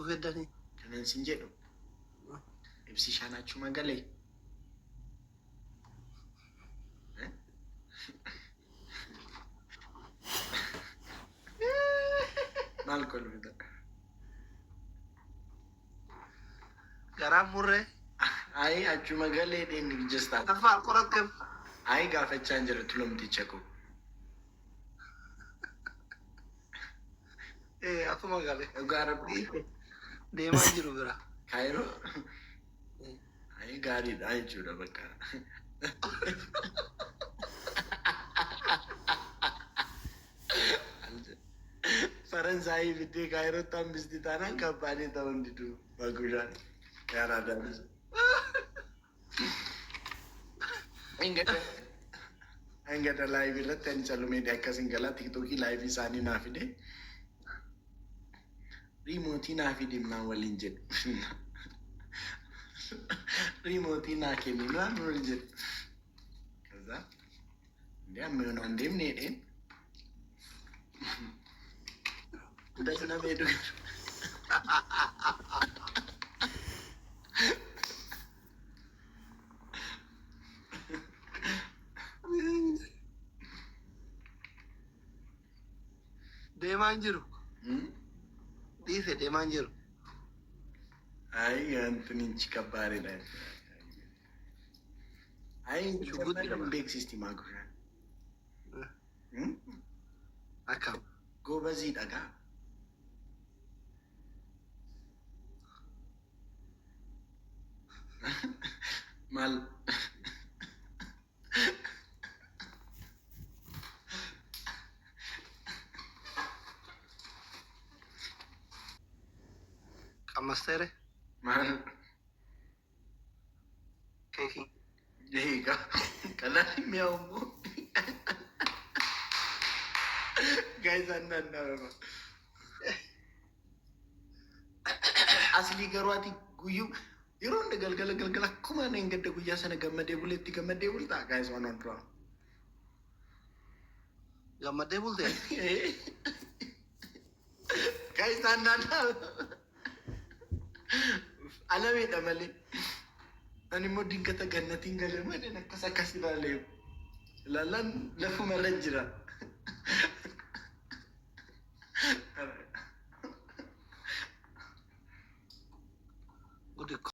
Heddanii. Kanan sin jedhu ibsishaan achuma galee. Maal kolfita? Garaan murree. Ayi achuma galee dheenni just Taffaa qorattee. Ayi gaafachaa hin jiru tulumticha koo. Ee atuma gale. Dhugaa rabbii. Deemaa jiru bira. Kaayiroo. Ayi gaariidha jechuudha bakka. Faransaayii fiddee Kaayirootti hambisti taanaan kabbaadee ta'uu hin didu. Baagushaan. Yaaraadaanis. Hangada live irratti ani callumeedha akkas hin galaa TikTokii live isaanii naa fide. Remote naa fidi naan waliin jedhu. Remote naa kenni naan waliin jedhu. ከዛ እንዲ amma yoon aan deemne jedheen. Das nama hedduu. Deemaa hin jiru. Dhiise deemaa hin jiru. Ay antunichi kabbaadidha. Ay Shugguxii qaba. Beeksisti maagushaan. Akkam. Goobazii dhagaa. Maal? Qammasteere. Maal? Keekii. Egaa qalaan mi'aawu immoo. Guys አንዳንድ አበባ Aslii garuu ati guyyuu yeroo hunda galgala galgala akkuma ani hin gadda guyyaa sana gammadee buleetti gammadee bultaa guys waan hunduraa. Gammaddee bultee. Guys አንዳንድ አበባ alameedha malee. Ani immoo dinkata gannatiin galee malee akkas akkas ilaalee ilaalaan lafuma irra jira. Gudi.